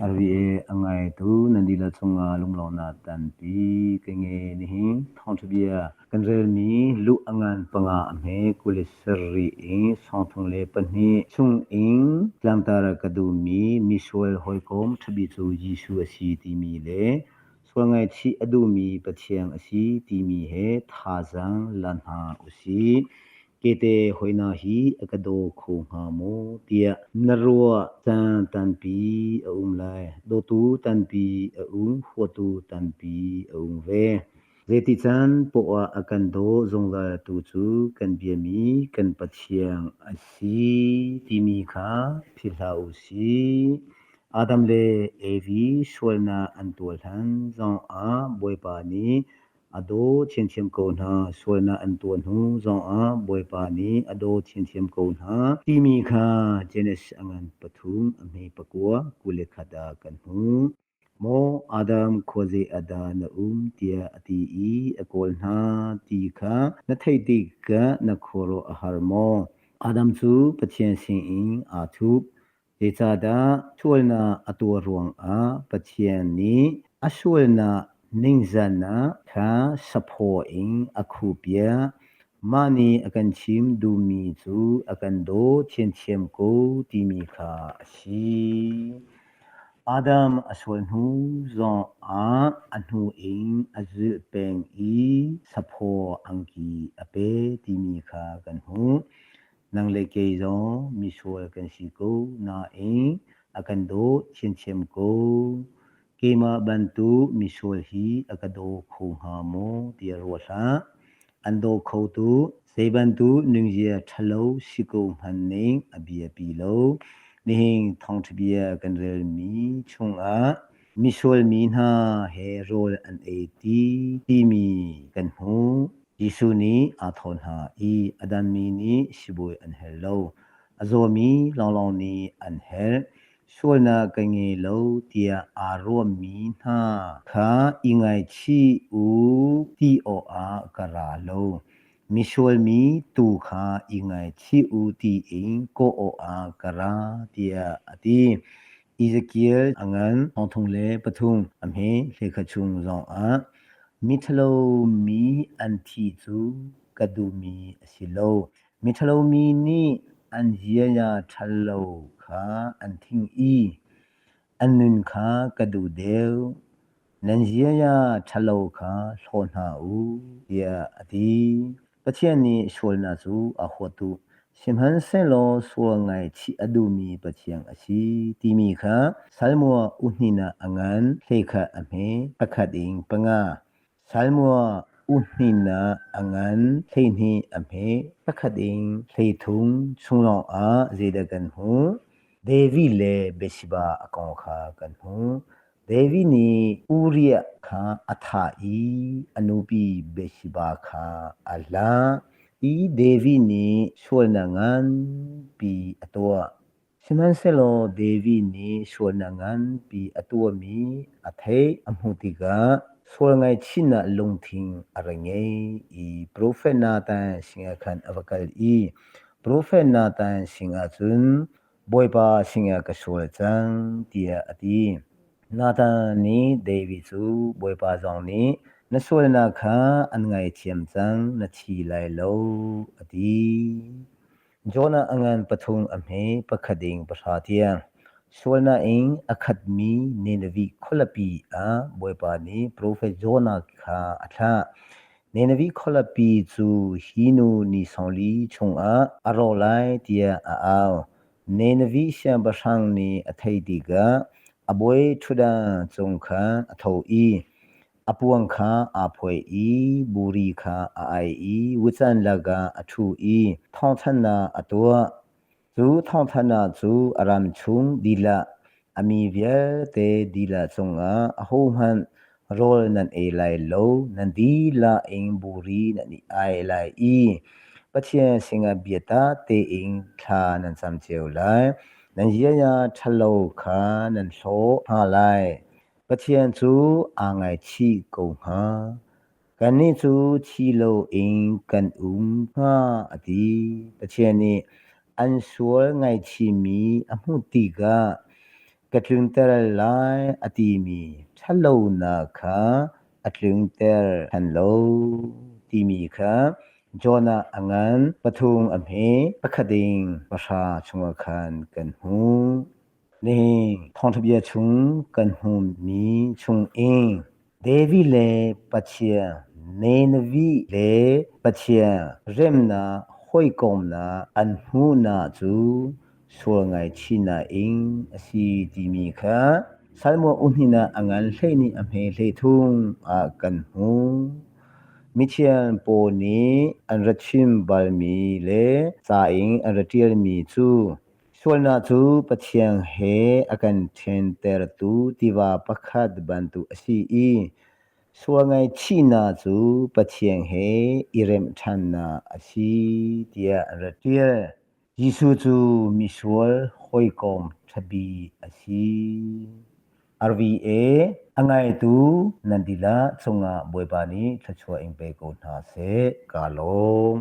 RVA a ngaitu nan dihlak cungah lunglawmhnak tampi ka ngei. Nihin thawngṭha bia kan relmi luh a ngan panga a hme 27 in 32 chungin tlangtar ka duhmi misual hawikom ṭhabik cu Jesuh a si timi le sual ngaihchih a duhmi Pathian a si timi he thazaang la hna usih. Kete hoihna hi a ka daw kho hnga maw tiah na ruah caan tampi a um lai. Dawtu tampi a um, huatu tampi a um ve. Zeiti caan poah a kan daw zungzaltu cu kan biami kan Pathian a si timi kha philh hlah u sih. Adam le Evi sualnak an tuah hlan zongah Bawipa nih A daw thiamthiam ko hna, sualnak an tuah hnu zongah Bawipa nih a daw thiamthiam ko hna timi kha Genesis a ngan pathum a hme pakua 21 ah kan hmuh. Maw Adam khuazei ah dah na um tiah a ti i a kawl hna ti kha na theih tikah na khuaruah a har maw? Adam cu Pathian sinin aa thup. Zeicahdah sualnak a tuah ruangah Pathian nih a sualnak ningzahnak kha saphaw in a khuhpiak? Mah nih a kan chim duhmi cu a kan daw thiamthiam ko timi kha a si. Adam a sual hnu zongah a hnu in a zulh peng i saphaw angki a pe timi kha kan hmuh. Nang le kei zong misual kan si ko nain a kan daw thiamthiam ko. Keimah bantuk misual hi a ka daw kho hnga maw tiah ruat hlah. An daw kho tu zei bantuk nunzia ṭhalo si ko hmanh ning a biapi lo. Nihin thawngṭha bia kan relmi chungah misual mi hna he rawl an ei ti timi kan hmuh. Jesuh nih aa thawh hna i a dammi nih sibawi an hel lo, a zawmi lawnglawng nih an helh. Sualnak ka ngei lo tiah aa ruahmi hna kha i ngaichih u ti awkah ka ra lo. Misual mi tu kha i ngaichih u tiin kawh awkah ka ra tiah a ti. Ezekiel a ngan 33 a hme hlekha chung zongah Miṭhalo mi an thih cu ka duhmi a si lo. Miṭhalo mi nih an ziaza ṭhalo kha an thing i an nun kha ka duh deuh. Nan ziaza ṭhalo kha hlaw hna u, tiah a ti. Pathian nih sualnak cu a huat tuk. Sihmanhsehlaw sual ngaihchih a duhmi Pathian a si timi kha Salmua uhnih a ngan hlei khat a hme pakhat in panga. Salmua uhnih a ngan 12 a hme pakhat in 13 chung lawngah zeidah kan hmuh? David le Bathsheba a kong kha kan hmuh. David nih Uriah kha a thah i a nupi Bathsheba kha a hlah i David nih sualnak nganpi a tuah. Sihmanhsehlaw David nih sualnak nganpi a tuahmi a theih a hmuh tikah sual ngaihchihnak lungthin a rak ngei i profet Nathan sinah khan a va kal i profet Nathan sinah cun Bawipa sinah ka sual cang, tiah a ti. Nathan nih David cu Bawipa zong nih na sualnak kha an ngaithiam cang, na thi lai lo, a ti. Jonah a ngan pathum a hme pakhat ding pahra tiang. Sualnak in a khatmi Nineveh khualipi ah Bawipa nih profet Jonah kha a thlah. Nineveh khualipi cu hi nu ni 40 chungah a rawk lai tiah a au. Nineveh siangpahrang nih a theih tikah a bawi ṭhutdan cung khan a tho i a puang kha aa phoih i buri kha a ai i wucan lakah a ṭhu i thawngthanhnak a tuah. Cu thawngthanhnak cu a ram chung dihlak, a mi vialte dihlak cungah ahohmanh rawl nan ei lai lo, nan dihlak in buri nan i ai lai i Pathian sinah biatak tein thla nan cam cio lai. Nan ziaza ṭhalo kha nan hlaw hna lai. Pathian cu aa ngaichih ko hnga. Kannih cu thi loin kan um hnga a ti. Pathian nih an sual ngaihchihmi a hmuh tikah. ka tlunter lai a timi ṭhatlonak kha a tlunter ṭhan lo timi kha Jonah a ngan pathum a hme pakhat ding pahra chungah khan kan hmuh. Nihin thawngṭha bia chung kan hmuhmi chungin David le Pathian, Nineveh le Pathian remnak hawikomnak an hmuhnak cu sual ngaihchihnak in a si timi kha Salmo uhnih a ngan hleihnih a hme hleithum ah kan hmuh. Mithiang pawl nih an ra chim balmi le ca in an ra ṭialmi cu Sualnak cu Pathian he a kan ṭhentertu tiva pakhat bantuk a si i sual ngaihchihnak cu Pathian he i remh ṭhannak a si tiah an rak ṭial. Jesuh cu misual hawikom ṭha bik a si. RVA a ngaitu nan dihlak cungah Bawipa nih thluachuah in pe ko hna seh. Kaa lawm.